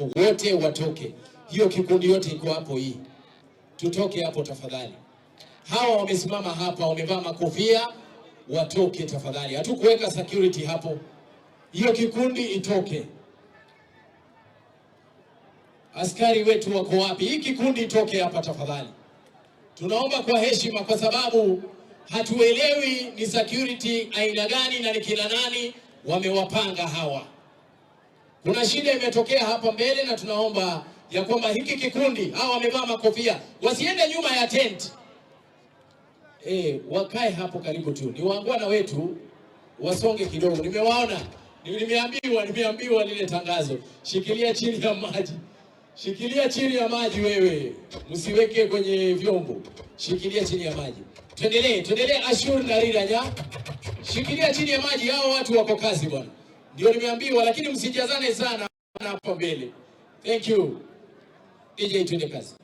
hapo, wote watoke. Hiyo kikundi yote iko hapo, hii tutoke hapo tafadhali. Hawa wamesimama hapa, wamevaa makofia, watoke tafadhali. Hatukuweka security hapo, hiyo kikundi itoke. Askari wetu wako wapi? Hii kikundi itoke hapa tafadhali. Tunaomba kwa heshima, kwa sababu hatuelewi ni security aina gani na ni kina nani wamewapanga hawa. Kuna shida imetokea hapa mbele, na tunaomba ya kwamba hiki kikundi, hawa wamevaa makofia, wasiende nyuma ya tent. Wakae hapo karibu tu, ni waungwana wetu, wasonge kidogo. Nimewaona, nimeambiwa lile tangazo, shikilia chini ya maji, shikilia chini ya maji wewe, msiweke kwenye vyombo, shikilia chini ya maji. Tuendelee, tuendelee. Ashur na Riranya, shikilia chini ya maji, hao watu wako kazi bwana, ndio nimeambiwa, lakini msijazane sana hapa mbele. Thank you DJ, tuende kazi.